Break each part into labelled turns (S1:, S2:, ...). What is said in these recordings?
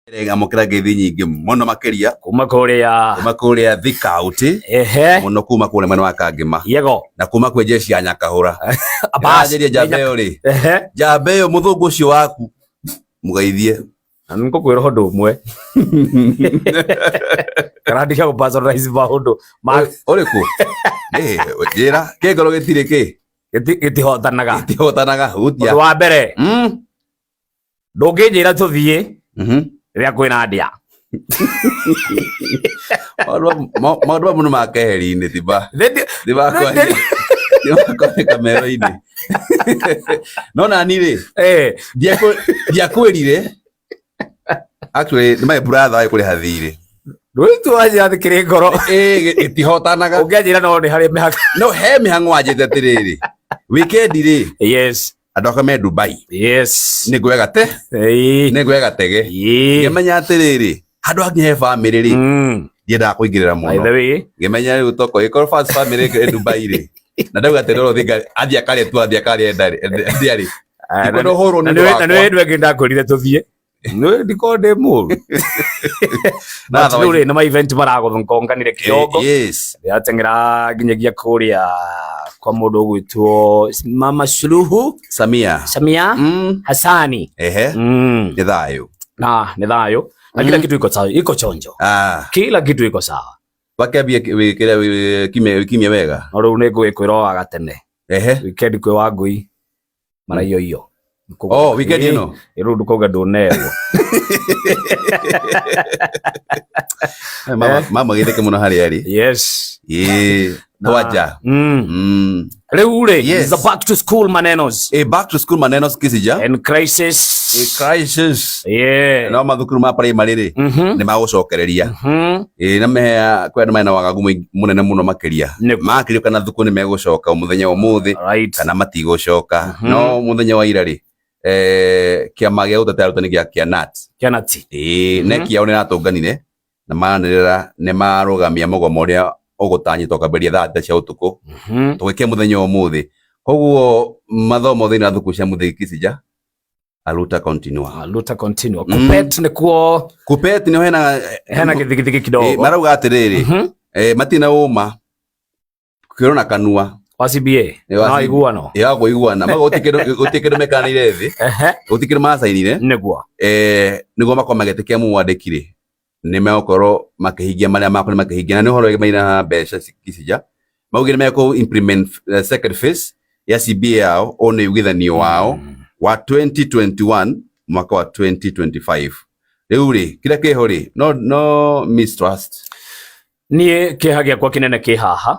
S1: Amũkĩra ngeithi nyingĩ mũno makĩria
S2: kuma kũrĩa
S1: kuma kũrĩa Thika County, mũno kuma kũrĩa mwena wa Kangĩma
S2: yego
S1: na kuma kwĩ jeshi ya Nyakahũra.
S2: Bas.
S1: Ndĩranjĩria njamba ĩyo rĩ, njamba ĩyo mũthũngũ ũcio waku mũgeithie.
S2: Na nĩngũkwĩra ũndũ ũmwe kana ndiga gũ personalize maũndũ ma
S1: Ũrĩkũ? Njĩra kĩ ngoro gĩtirĩ kĩ
S2: gĩtihotanaga.
S1: Gĩtihotanaga hutia.
S2: Ũndũ wa mbere, ndũngĩnjĩra tũthiĩ rĩrĩa kwĩna ndĩa.
S1: Maũndũ mamwe nĩ ma keheri-inĩ ti ma kamero-inĩ. No nani rĩ, ndiakwĩrire actually nĩ my brother wĩ kũrĩha thirĩ.
S2: Ndũĩ wanjĩra atĩ kĩrĩ ngoro.
S1: Gĩtihotanaga.
S2: Ũngĩanjĩra no nĩ harĩ mĩhaka.
S1: No he mĩhang'o wanjĩte atĩrĩrĩ, weekend rĩ, andũ akwa me Dubai. Nĩ ngũe gate, nĩ ngũe gatege. Ngĩmenya atĩrĩrĩ, handũ hakinya he family rĩ, ndiendaga kũingĩrĩra
S2: By
S1: mũno.
S2: the way,
S1: Ngĩmenya rĩu toko ĩkorwo first family ĩ Dubai rĩ, na ndauga atĩ no ũthiĩ athiĩ akarĩe tu athiĩ akarĩe ndarĩ ndĩa rĩ. Ndikwenda ũhũrwo nĩ
S2: na
S1: ũndũ
S2: nĩ
S1: wakwa.
S2: nĩ ndũ ĩngĩ ndakwĩrire tũthiĩ. Nĩ ndikorwo ndĩ mũru.
S1: Na
S2: But rĩu rĩ, nĩ ma event maragũthonganire kĩongo. Ndĩrateng'era nginyagia kũrĩa kwa mũndũ ũgwĩtwo Mama Suluhu
S1: Samia.
S2: Samia Hassani.
S1: Nĩ thayũ.
S2: Na nĩ thayũ. Na kila kitu iko sawa, iko chonjo. Kila kitu iko sawa.
S1: Wakĩambia kĩrĩa kimia wega.
S2: No rĩu nĩ ngũgĩkwĩra o wagatene. Weekend kwĩ wa ngui maraiyo iyo.
S1: Oh, weekend ĩno?
S2: Rĩu ndũkauga ndũnerwo.
S1: Mama gĩtheke mũno harĩa arĩ. Twanja.
S2: Rĩu rĩ, the back to school manenos.
S1: Back to school manenos Kisija.
S2: And crisis.
S1: Crisis. No mathukuru ma primary rĩ, nĩ magũcokereria. Na mehea kwĩ andũ mena wagagu mũnene mũno makĩria. Makĩria kana thukuru nĩ megũcoka mũthenya wa ũmũthĩ kana matigũcoka. No mũthenya wa ira rĩ, kĩama gĩa gũtetea arutani gĩa kĩa KNUT.
S2: Kĩa KNUT.
S1: NEC yao nĩ ĩratũnganire na maranĩrĩra nĩ marũgamia mũgomo ũrĩa ũgũtanyĩtwo kwambĩrĩria thaa 6 cia ũtukũ. Tũgĩkia mũthenya wa ũmũthĩ. Koguo mathomo thĩinĩ wa thukuru cia mũthingi Kisija aluta continua.
S2: Aluta continua. Kupet nĩkuo.
S1: Kupet nĩho hena
S2: hena gĩthigithigi kidogo.
S1: Marauga atĩrĩrĩ, matirĩ na ũma kwĩrwo na kanua.
S2: Wa CBA.
S1: Wa
S2: Na iguano.
S1: Ya kũiguana. Maga gũtirĩ kĩndũ mekanĩire thĩ. Gũtirĩ kĩndũ macainire.
S2: Nĩguo.
S1: Nĩguo makorwo magĩtĩkia mwandĩki rĩ, nĩ megũkorwo makĩhingia marĩa makorwo makĩhingia. Na nĩ ũhoro wĩgiĩ na mbeca Kisija. Maugire nĩ mekũ implement second phase ya CBA yao, ũũ nĩ ũiguithanio wao wa 2021 mwaka wa 2025. Rĩu rĩ, kĩrĩa kĩho rĩ, no mistrust.
S2: Niĩ kĩeha gĩakwa kĩnene kĩ haha,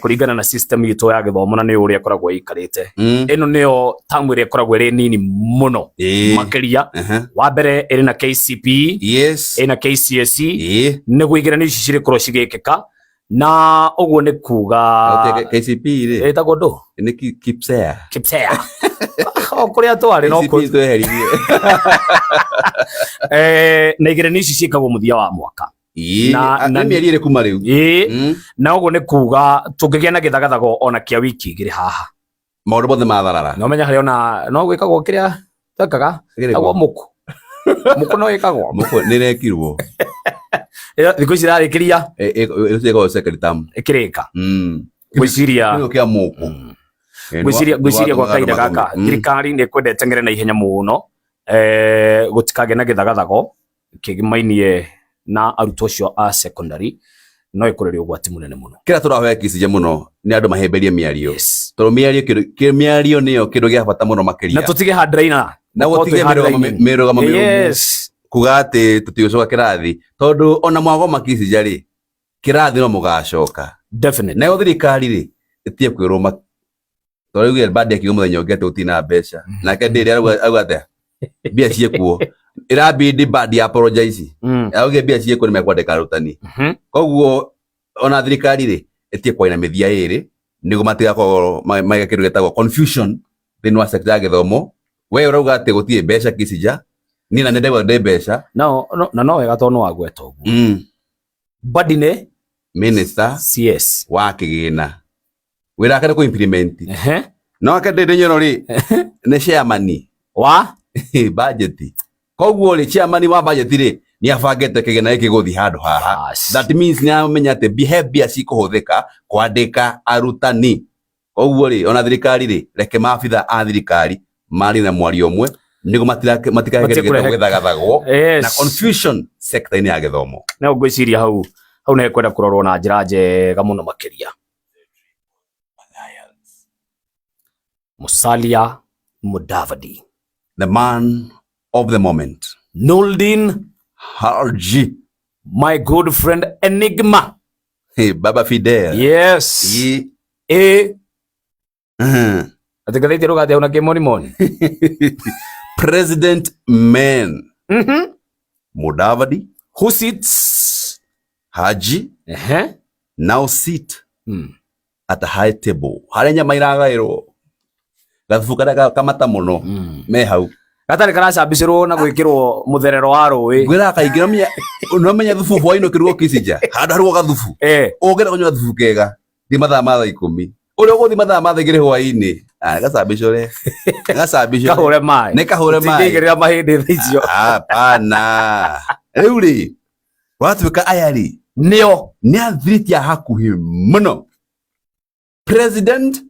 S2: kũringana na system itũ ya gĩthomo na nĩ ũrĩa ĩkoragwo ĩikarĩte. Ĩno nĩyo term ĩrĩa ĩkoragwo ĩrĩ nini mũno makĩria. Wa mbere ĩrĩ na KCPE, ĩna KCSE, nĩguo igeranio ici cirĩkorwo cigĩkĩka. Na ũguo nĩ kuga
S1: KCPE rĩ,
S2: ĩtagwo ndũ?
S1: Nĩ KPSEA.
S2: KPSEA. O kũrĩa twarĩ no
S1: KCPE
S2: kũ-
S1: tweheririe.
S2: Na igeranio ici ciĩkagwo mũthia wa mwaka.
S1: Nĩ mĩeri ĩrĩ kuma rĩu.
S2: Na ũguo nĩ kuga tũngĩgĩa na gĩthagathago ona kĩa wiki igĩrĩ haha.
S1: Maũndũ mothe matharara.
S2: No menya harĩa ona no gwĩkagwo kĩrĩa twekaga.
S1: Kĩrĩkũ?
S2: Agwo mũkũ. Mũkũ no ĩkagwo.
S1: Mũkũ nĩ ĩrekirwo.
S2: Ĩyo thikũ ici ĩrarĩkĩria.
S1: Ĩgĩkorwo second term.
S2: Ĩkĩrĩka. Ngwĩciria.
S1: Kĩrĩko kĩa mũkũ.
S2: Ngwĩciria gwa kahinda gaka thirikari nĩ ĩkwenda ĩteng'ere na ihenya mũno. Gũtikagĩe na gĩthagathago kĩgimainie na arutwo acio a secondary, no ĩkũrĩre ũgwati mũnene mũno.
S1: Kĩrĩa tũrahoya Kisija mũno nĩ andũ mahĩmbĩrie mĩario. Tondũ mĩario nĩyo kĩndũ gĩa bata mũno makĩria.
S2: Na tũtige handraina.
S1: Na gũtige mĩrũgamo mĩrũmu. Kuga atĩ tũtigũcoka kĩrathi. Tondũ ona mwagoma Kisija rĩ, kĩrathi no mũgacoka. Nayo thirikari rĩ, ĩtige kwĩrwo tondũ rĩu Mbadi akiuga mũthenya ũngĩ atĩ gũtirĩ na mbeca. Nake Ndĩrĩ arauga atĩa? Mbia ciĩkuo. Ĩrabidi Mbadi apologize. Araugire mbia ciĩkuo nĩ mekwandĩka arutani. Koguo ona thirikari rĩ, ĩtige kwaria na mĩthia ĩrĩ nĩguo matigakorwo maiga kĩndũ gĩtagwo confusion thĩinĩ wa sector ya gĩthomo. We ũrauga atĩ gũtirĩ mbeca Kisija, niĩ na nĩ ndauga ndĩ mbeca.
S2: Na no wega tondũ nĩ wagweta ũguo. Mbadi nĩ
S1: Minister
S2: CS
S1: wa kĩgĩna. Wĩra wake nĩ kũ implement. No ake Ndĩndĩ Nyoro rĩ, nĩ chairman
S2: wa
S1: budget. Koguo rĩ, chairman wa budget rĩ, nĩ abangĩte kĩgĩna gĩkĩ gũthiĩ handũ haha. That means nĩ amenya atĩ he mbia cikũhũthĩka kwandĩka arutani. Koguo rĩ, ona thirikari rĩ, reke maabitha a thirikari marie na mwario ũmwe nĩguo matikagerie gwĩthagathagwo na confusion sector-inĩ ya gĩthomo.
S2: No ngwĩciria hau hau nĩ kwenda kũrorwo na njĩra njega mũno makĩria. Musalia Mudavadi,
S1: the man of the moment,
S2: Noldin
S1: Haji,
S2: my good friend Enigma.
S1: Hey, Baba Fidel.
S2: Yes. E. Ati gatheti rugate una kimonimoni.
S1: President man. Mudavadi.
S2: Who sits?
S1: Haji. Now sit at a high table. Harĩa nyama iragaĩrwo. Gathubu karĩa kamata mũno. Me hau.
S2: Gatarĩ karacambicĩrwo na gwĩkĩrwo mũtherero wa rũĩ.
S1: Ngwĩraga kaingĩ no menya thubu hwainĩ ũkĩrugwo Kicinja. Handũ harugwo gathubu. Ũngĩenda kũnyua gathubu kega, thiĩ mathaa ma thaa 10. Ũrĩa ũgũthiĩ mathaa ma thaa 2 hwainĩ, gacambicũre. Gacambicũre.
S2: Kahũre maĩ.
S1: Nĩ kahũre maĩ.
S2: Ũtingĩigĩrĩra mahĩndĩ thaa icio.
S1: Hapana. Rĩu rĩ, watuĩka aya rĩ,
S2: nĩo
S1: nĩ athiriti a hakuhĩ mũno. President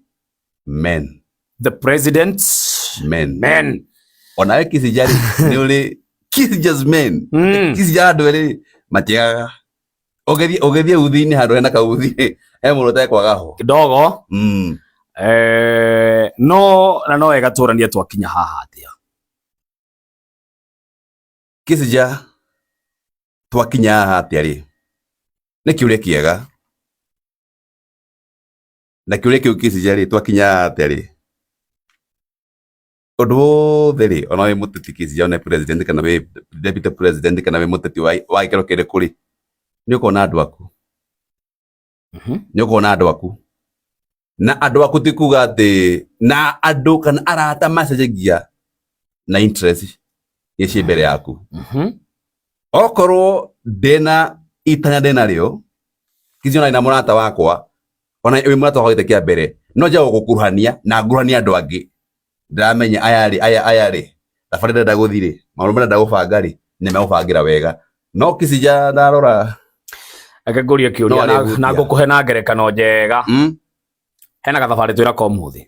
S1: men.
S2: The president
S1: men.
S2: Men.
S1: Onawe Kicinja rĩ, nĩ ũrĩ Kicinja's men. Kicinja andũ erĩ matiagaga. Ũgĩthiĩ uthi-inĩ handũ hena kauthi, he mũndũ ũtekwaga ho.
S2: Kidogo. No na no wega tũranie twakinya haha atĩa.
S1: Kicinja twakinya haha atĩa rĩ? Nĩ kĩũria kĩega. Na kĩũria kĩu Kicinja rĩ, twakinya haha atĩa rĩ? Ũndũ wothe rĩ, ona wĩ mũteti Kicinja, ona president kana wĩ deputy president kana wĩ mũteti wa gĩkĩro kĩrĩkũ rĩ, nĩ ũkona andũ aku. Nĩ ũkona andũ aku. Na andũ aku ti kuga atĩ na andũ kana arata macenjagia na interest iria ciĩ mbere yaku. Okorwo ndĩna itanya ndĩna rĩo, Kicinja ona ndĩna mũrata wakwa, ona wĩ mũrata wakwa gĩtĩ kĩa mbere, no njage gũgũkuruhania na nguruhanie andũ angĩ. Ndĩramenya aya rĩ, aya, aya rĩ, thabarĩ ndĩrenda gũthiĩ rĩ, maũndũ marĩa ndĩrenda gũbanga rĩ, nĩ megũbangĩra wega. No Kicinja ndarora.
S2: Reke ngũrie kĩũria
S1: No
S2: na
S1: arĩhutia.
S2: ngũkũhe na ngerekano njega. Hena gathabarĩ twĩra ũmũthĩ.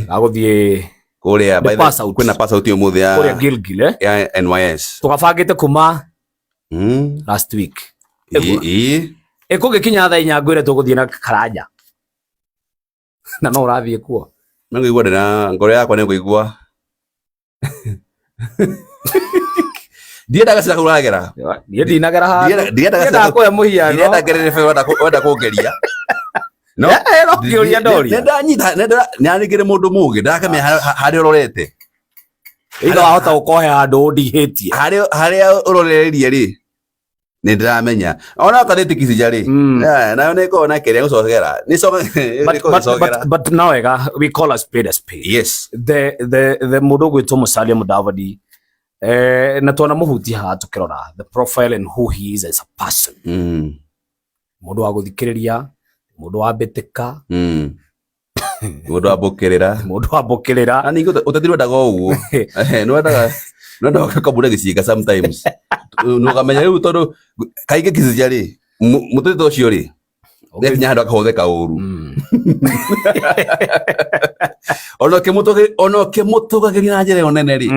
S2: Gagũthiĩ
S1: Kũrĩa,
S2: Nĩ
S1: by the
S2: pass out.
S1: kwĩna pass out ũmũthĩ ya
S2: Kũrĩa Gilgil,
S1: ya NYS.
S2: Tũgabangĩte kuma last week. Ĩkũgĩkinya thaa 4 ngwĩre tũgũthiĩ na Karanja. Na no ũrathiĩ kuo.
S1: No ngũigua ndĩna ngoro yakwa nĩ ngũigua. Ndiendaga cira kũragera.
S2: Niĩ ndinagera handũ.
S1: Ndiendaga cira
S2: Ndiendaga kũhe mũhiano.
S1: Ndiendaga ngerere bebe wenda kũngeria. No.
S2: No kĩũria ndoria.
S1: Nĩndanyita, nĩandĩkĩre mũndũ mũgĩ, ndakamenya harĩa ũrorete.
S2: Either wahota gũkohe handũ ũndihĩtie.
S1: Harĩa ũrorereirie rĩ, nĩ ndĩramenya. Ona ngathĩti Kicinja rĩ, nayo nĩ ĩkoragwo na kĩrĩa gũcogera. Nĩ ĩcogera.
S2: But no wega, we call a spade a spade.
S1: Yes.
S2: The mũndũ ũgwĩtwo Musalia Mudavadi, na twana mũhutia haha tũkĩrora the profile and who he is as a person. Mũndũ wa gũthikĩrĩria, mũndũ wa mbĩtĩka.
S1: Mũndũ wa mbũkĩrĩra.
S2: Mũndũ wa mbũkĩrĩra.
S1: Na ningĩ ũteti ndwendaga ũguo. Nĩwendaga ũkambura gĩcinga sometimes. Nũkamenya rĩu tondũ kaingĩ Kicinja rĩ, mũteti ta ũcio rĩ, nĩakinya handũ akahũthĩka ũru. Ona ũkĩmũtũgagĩria na njĩra ĩyo nene rĩ,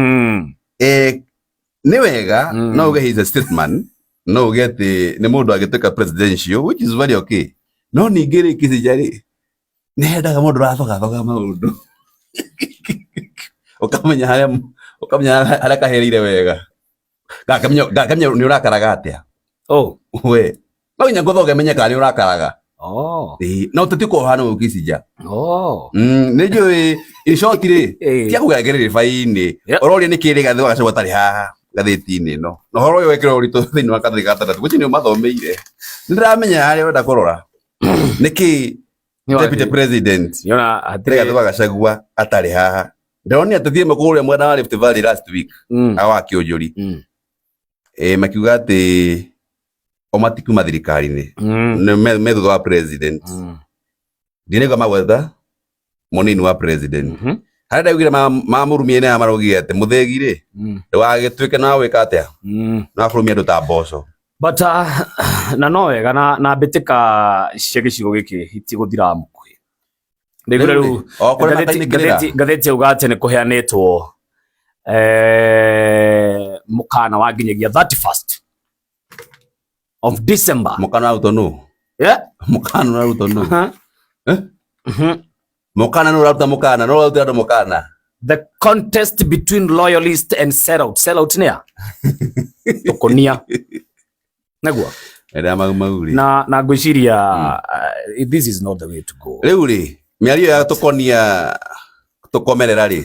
S1: nĩ wega, no uge he is a statesman, no uge atĩ nĩ mũndũ agĩtuĩka presidential, which is very okay. No ningĩ rĩ, Kicinja rĩ, nĩ hendaga mũndũ ũrathogathoga maũndũ. Ũkamenya harĩa kahereire wega. Ngakamenya nĩ ũrakaraga atĩa. We. No nginya ngũthoge menye kana nĩ ũrakaraga. No ũteti ũkoragwo ũhana ũguo Kicinja. Nĩ njũĩ, in short rĩ, tiga kũgera kĩrĩrĩba-inĩ. Ũroria nĩ kĩrĩ Rigathĩ wa Gachagua atarĩ haha ngathĩti-inĩ ĩno. Na ũhoro ũyũ wekĩrwo ũritũ thĩinĩ wa ngathĩti gatandatũ, which nĩ ũmathomeire. Nĩ ndĩramenya harĩa ũrenda kũrora. Nĩkĩ Deputy President Rigathĩ wa Gachagua atarĩ haha. Ndĩronire tũthiĩ kũrĩa mwena wa Rift Valley last week, awa Kĩũnjũri. Makiuga atĩ o matikuma thirikari-inĩ. Nĩ me thutha wa president. Ndiraigua magweta mũnini wa president. Harĩa ndaiguire mamũrumie nĩ maraugire atĩ mũthĩgi rĩ ndũgagĩtuĩke na wĩka atĩa na kũrumia andũ ta mboco.
S2: But na no wega na mbĩtĩka cia gĩcigo gĩkĩ itigũthira mũkuhĩ. Ndaiguire rĩu
S1: o kũrĩa makainĩkĩrĩra
S2: ngathĩti yauga atĩ nĩ kũheanĩtwo mũkana wa nginyagia 31st of December.
S1: Mũkana ũrarutwo nũ?
S2: Yeah.
S1: Mũkana ũrarutwo nũ? Eh? Mũkana nũ ũraruta mũkana? Nũ ũrarutĩra andũ mũkana?
S2: The contest between loyalist and sellout. Sellout nĩ a? Tũkũnia. Naguo.
S1: Ĩrĩa mau mau rĩ.
S2: Na ngwĩciria this is not the way to go.
S1: Rĩu rĩ, mĩario ya tũkonia tũkomerera rĩ,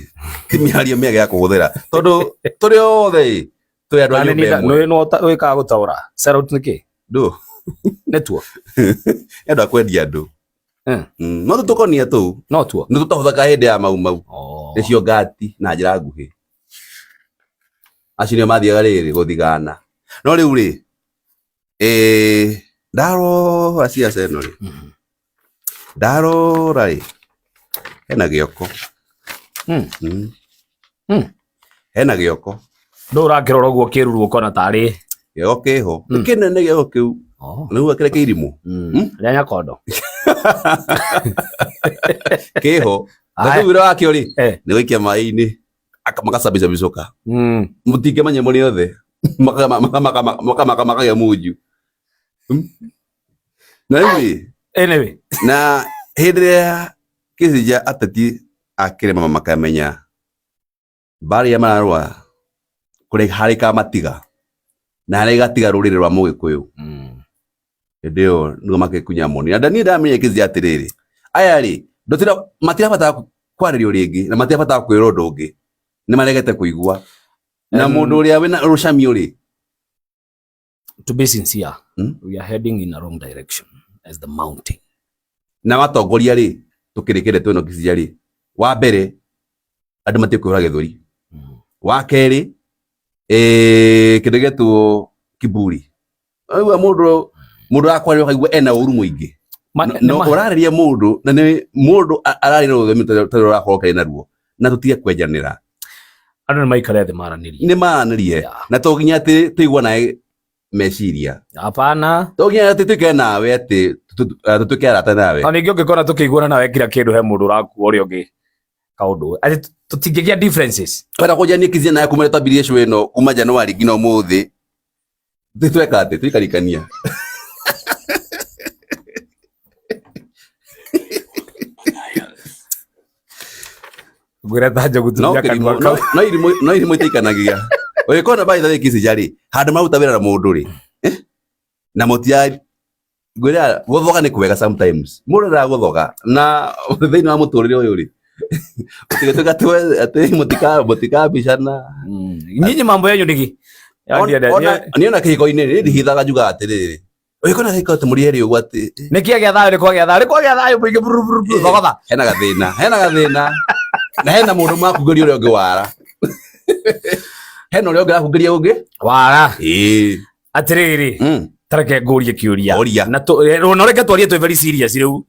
S1: ti mĩario mĩega ya kũhũthĩra. Tondũ tũrĩ othe rĩ, twĩ andũ a nyũmba ĩmwe.
S2: Nĩ wĩkaga gũtaũra. Sellout nĩ kĩ?
S1: Ndũ.
S2: Nĩ tuo.
S1: Nĩ andũ a kwendia andũ. No tũtũkonia tũu.
S2: No tuo.
S1: Nĩ tũtahũthĩkaga hĩndĩ ya mau mau. Nĩcio ngati na njĩra nguhĩ. Acio nĩo mathiaga rĩrĩ gũthigana. No rĩu rĩ, ndarora ciaca ĩno rĩ, ndarora rĩ, hena gĩoko. Hena gĩoko.
S2: Ndũ ũrakĩrora ũguo kĩruru ũkona tarĩ
S1: Gĩoko kĩho. Nĩ kĩnene gĩoko kĩu. Nĩguo kĩrĩa kĩirimũ.
S2: Rĩa nyakondo.
S1: Kĩho. Na kĩu wĩra wakĩo rĩ, nĩ gũikia maĩ-inĩ makacabicabicũka. Mũtingĩmenya mũrĩ othe. Makamaka makagĩa munju. Na rĩu rĩ,
S2: Anyway.
S1: Na hĩndĩ ĩrĩa kĩcija ateti a kĩrĩma makamenya mbara iria mararũa kũrĩ harĩa ikamatiga na harĩa igatiga rũrĩrĩ rwa mũgĩkũyũ, hĩndĩ ĩyo nĩguo makĩkunya moni. Na niĩ ndamenya kĩcija atĩrĩrĩ, aya rĩ matirabatara kwarĩrio rĩngĩ na matirabatara kwĩrwo ũndũ ũngĩ, nĩ maregete kũigua na mũndũ ũrĩa wĩna rũcamio rĩ.
S2: To be sincere, we are heading in a wrong direction as the mountain.
S1: Na watongoria rĩ, tũkĩrĩkĩre twĩno kĩcija rĩ, wa mbere andũ matige kwĩhũra gĩthũri, wa kerĩ kĩndũ gĩetwo kiburi. Ũraigua mũndũ ũrakwarĩria ũkaigua ena ũru mũingĩ. No ũrarĩria mũndũ na nĩ mũndũ ararĩ na rũthiomi ta rũrĩa ũrakorwo ũkĩaria naruo, na tũtige kwenjanĩra.
S2: Andũ nĩ maikare thĩ maranĩrie.
S1: Nĩ maranĩrie. Na to nginya atĩ tũigua nawe meciria.
S2: Hapana.
S1: To nginya atĩ tuikare nawe atĩ tũtuĩke arata nawe.
S2: Na ningĩ ũngĩkona tũkĩiguana nawe kila kĩndũ he mũndũ ũrakua ũrĩa ũngĩ kaũndũ. Atĩ tũtingĩgĩa differences.
S1: Wenda kũnjia niĩ kizia nawe kuma twambirie show ĩno kuma January nginya ũmũthĩ. Tweka atĩ tũikarikania.
S2: Ngwĩra ta njogu
S1: No
S2: tumia kanua
S1: kĩrimũ,
S2: kau.
S1: no irimũ itiikanagia. Ũgĩkona by the way Kisinya rĩ, handũ maruta wĩra na mũndũ rĩ, na mũtia ngwĩra gũthoga nĩ kwega sometimes. Mũndũ endaga gũthoga na thĩinĩ wa mũtũrĩre ũyũ rĩ, ũtigatuĩka atĩ mũtikambicana.
S2: Nyinyi mambo yenyu nĩkĩ?
S1: Niĩ ona kĩhiko-inĩ nĩ ndihithaga njugaga atĩrĩrĩ, ũgĩkona kĩhiko atĩ mũrĩ erĩ ũguo atĩ
S2: Nĩkĩ agĩa thayũ, nĩ kwagĩa thayũ, nĩ kwagĩa thayũ mũingĩ buru buru buru thogotha.
S1: Hena gathĩna, hena gathĩna. Na hena mũndũ makungĩria ũrĩa ũngĩ wara. Hena ũrĩa ũngĩ arakungĩria ũngĩ
S2: wara.
S1: Ĩĩ.
S2: Atĩrĩrĩ, tareke ngũrie kĩũria.
S1: Ũria.
S2: Na no reke twarie twĩ very serious rĩu.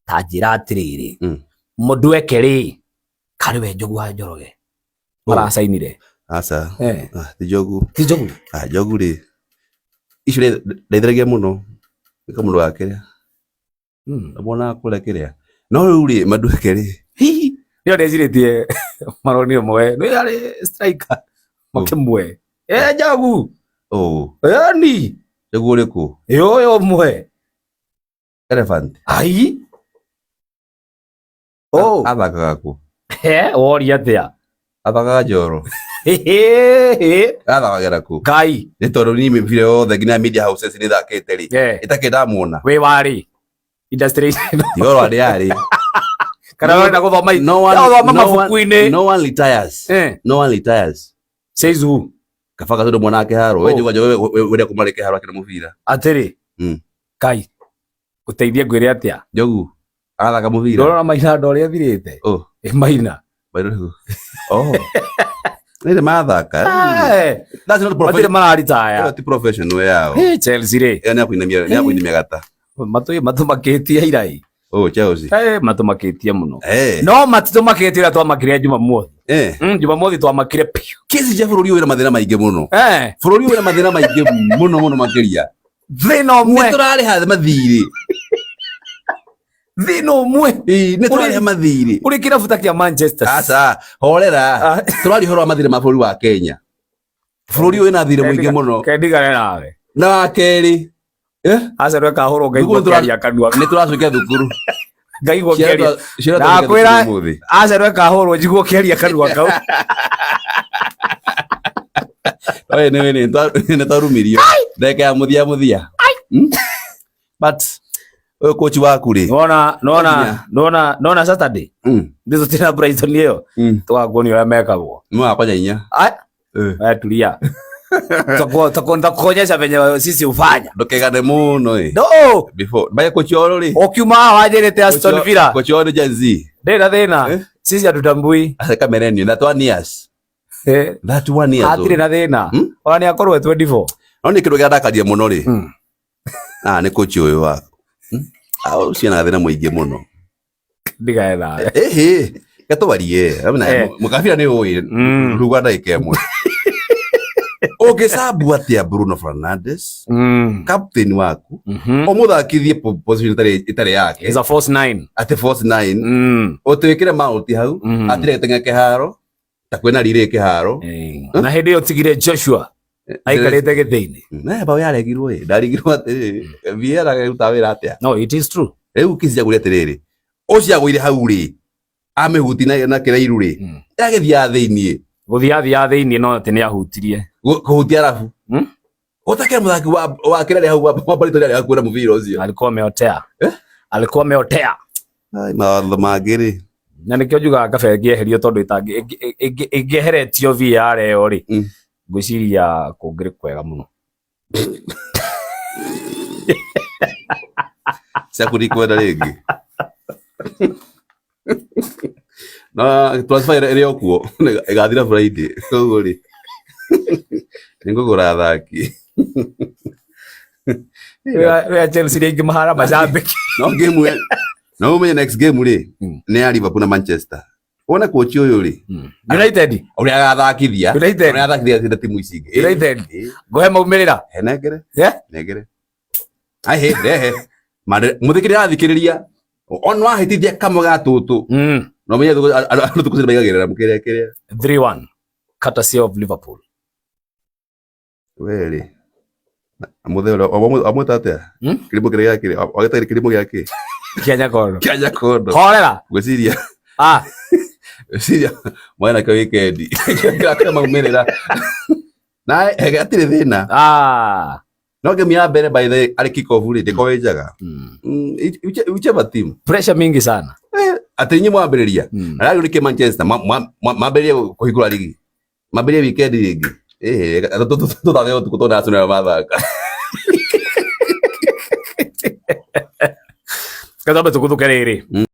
S2: Ta njĩra atĩrĩrĩ, mũndũ eke rĩ, karĩ we Njogu wa Njoroge maracainire?
S1: Aca. Ti Njogu.
S2: Ti Njogu.
S1: Njogu rĩ, icio ndeithĩrĩria mũno nĩ mũndũ wa kĩrĩa ndamwonaga kũrĩa kĩrĩa, no rĩu rĩ Madueke rĩ,
S2: Hihi nĩo ndecirĩtie maronire mwe nĩ arĩ striker makĩmwe Njogu. Yani
S1: Njogu ũrĩkũ?
S2: Ũyũ ũmwe.
S1: Elephant.
S2: Ai.
S1: Athakaga kũ?
S2: Woria atĩa?
S1: Athakaga Njoro. Athakagĩra kũ?
S2: Ngai.
S1: Nĩ tondũ niĩ mĩbira yothe nginya media houses nĩ thakĩte rĩ, ĩtakĩ ndamuona.
S2: Wĩ warĩ industry.
S1: Tiga oro arĩ arĩ.
S2: Kana ũrenda gũthoma
S1: No one,
S2: gũthoma
S1: no one,
S2: mabuku-inĩ.
S1: no one retires. No one retires.
S2: Says who?
S1: Kaba gatå mwana kĩharo. We njuga njoge wĩra kuma rĩ kĩharo akĩna mũbira.
S2: Atĩrĩ. Ngai. Gũteithie ngwĩre atĩa?
S1: Njogu arathaka mũbira.
S2: Ndorora Maina ndo ũrĩa athirĩte.
S1: Ĩ
S2: Maina.
S1: Oh. Nĩ mathaka. That's not
S2: Matirĩ
S1: professional.
S2: mararitaya.
S1: Ĩyo ti professional yao.
S2: Chelsea rĩ.
S1: Ĩyo nĩ ya kũinamia gata.
S2: Matũ matũmakĩtie irai.
S1: Oh, Chelsea.
S2: Eh, matumakitie muno.
S1: Eh.
S2: No matitumakitie uria twamakire Jumamothi.
S1: Eh.
S2: Jumamothi twamakire piu.
S1: Kesi cia bũrũri ũyũ wĩna mathĩna maingĩ mũno.
S2: Eh.
S1: Bũrũri ũyũ wĩna mathĩna maingĩ mũno mũno makĩria.
S2: Thĩna ũmwe.
S1: Nĩ tũrarĩha mathirĩ.
S2: Thĩna ũmwe.
S1: Ĩĩ, nĩ tũrarĩha mathirĩ.
S2: Ũrĩ kĩrabu ta kĩa Manchester.
S1: Aca, horera.
S2: Ah.
S1: Tũraria ũhoro wa mathirĩ ma bũrũri wa Kenya. Bũrũri ũyũ wĩna thirĩ mũingĩ mũno.
S2: Kendigane nawe.
S1: Na wa kerĩ, eh?
S2: Arsenal ĩkahũrwo ngaigua
S1: Thukuru
S2: ũkĩaria kanua.
S1: Nĩ tũracokia thukuru.
S2: Ngaigua ũkĩaria.
S1: Ciana tũracokia
S2: Ndakwĩra-
S1: thukuru ũmũthĩ.
S2: Arsenal ĩkahũrwo njigua ũkĩaria kanua kau.
S1: Oe, nĩ twarumirio. Ndagĩka ya mũthia mũthia. But ũyũ coach waku rĩ.
S2: Nona nona
S1: Nginya.
S2: nona nona Saturday. Nditũ tĩna Brighton ĩyo. Tũgakuonia ũrĩa mekagwo.
S1: Mwakwa inya.
S2: Ai,
S1: Eh.
S2: wewe tulia. Tutakuonyesha venye sisi hufanya.
S1: Ndũkegane mũno ĩ.
S2: No,
S1: Before baye coach wao rĩ.
S2: ukiuma haha wanjĩrĩte Aston Villa.
S1: Coach wao nĩ Gen Z.
S2: Ndĩna thĩna.
S1: Eh?
S2: Sisi hatutambui.
S1: Asa millennial that 1 years.
S2: Eh,
S1: That 1 years.
S2: hatirĩ na thĩna. Ona nĩ akorwo e 24.
S1: No nĩ kĩndũ kĩrandakaria mũno rĩ. Ah, nĩ coach ũyũ wa. Ah, ũcio ena thĩna mũingĩ mũno.
S2: Ndigae nawe.
S1: Ĩhĩ, gatwarie.
S2: Eh.
S1: Mũkabira nĩ ũĩ. Ruga ndagĩka ĩmwe. Ũngĩcambu atĩa Bruno Fernandes, captain waku, ũmũthakithie position ĩtarĩ yake,
S2: He's a false nine.
S1: atĩ false nine, ũtwĩkĩre Mount hau, atirĩ gĩteng'e kĩharo, ta kwĩna riri kĩharo.
S2: Na hĩndĩ ĩyo tigire Joshua aikarĩte gĩthĩ-inĩ.
S1: Na bao yaregirwo ĩ, ndarigirwo atĩrĩrĩ, VAR agĩruta wĩra atĩa?
S2: No, it is true.
S1: Rĩu kĩci ciagũire atĩrĩrĩ, ũcio agũire hau rĩ, amĩhuti na kĩrairu rĩ, yagĩthiaga thĩiniĩ,
S2: Gũthiathia thĩiniĩ no atĩ nĩ ahutirie.
S1: Kũhutia arabu. Ũtakĩra mũthaki wa kĩrĩa hau wa Brighton arĩ hakuhĩ na mũbira ũcio.
S2: Alikuwa ameotea.
S1: Eh?
S2: Alikuwa ameotea.
S1: Ai, mawatho mangĩ rĩ.
S2: Na nĩkĩo njugaga kaba ĩngĩeherio tondũ ĩngĩeheretio VAR ĩyo rĩ, ngwĩciria kũngĩrĩ kwega mũno.
S1: Ciaku ndikwenda rĩngĩ. Na transfer ĩrĩ o kuo ĩgathira Friday. Koguo rĩ, nĩngũgũra athaki.
S2: Wea Chelsea rĩngĩ mahara macambĩki.
S1: No game no ũmenye next game rĩ, nĩ ya Liverpool na Manchester. Wone coach ũyũ rĩ,
S2: United,
S1: ũrĩa agathakithia,
S2: United.
S1: ũrĩa agathakithia timu ici ingĩ.
S2: United. Ngũhe maumĩrĩra.
S1: He nengere.
S2: Yeah?
S1: Nengere. Ai rehe. Mũthikĩrĩria arathikĩrĩria. Ona wahĩtithia kamwe ga tũtũ. No menye andũ thukũ maigagĩrĩra mũkĩrĩa kĩrĩa.
S2: 3-1 courtesy of Liverpool.
S1: We rĩ. Mũthee ũrĩa amwĩta atĩa? Kĩrimũ kĩrĩa gĩakĩ? Wagĩta kĩrimũ gĩakĩ?
S2: Kĩa Nyakondo.
S1: Kĩa Nyakondo.
S2: Horera.
S1: Ngwĩciria
S2: Ah,
S1: ngwĩciria mwana kĩo wikendi. Kĩrĩa maumĩrĩra. Na hatirĩ thĩna.
S2: ah.
S1: No game ya mbere by the arĩ kick off rĩ ndĩkorwo ĩ njega. Whichever team.
S2: Pressure mingi sana.
S1: Atĩ inyuĩ mwambĩrĩria. Ararĩ nĩkĩ Manchester mambĩrĩrie kũhingũra rigi. Mambĩrĩrie weekend rĩngĩ. Ĩhĩ, tũthake ũtukũ tondũ Arsenal mathaka.
S2: Katambe tukuthuke rĩrĩ.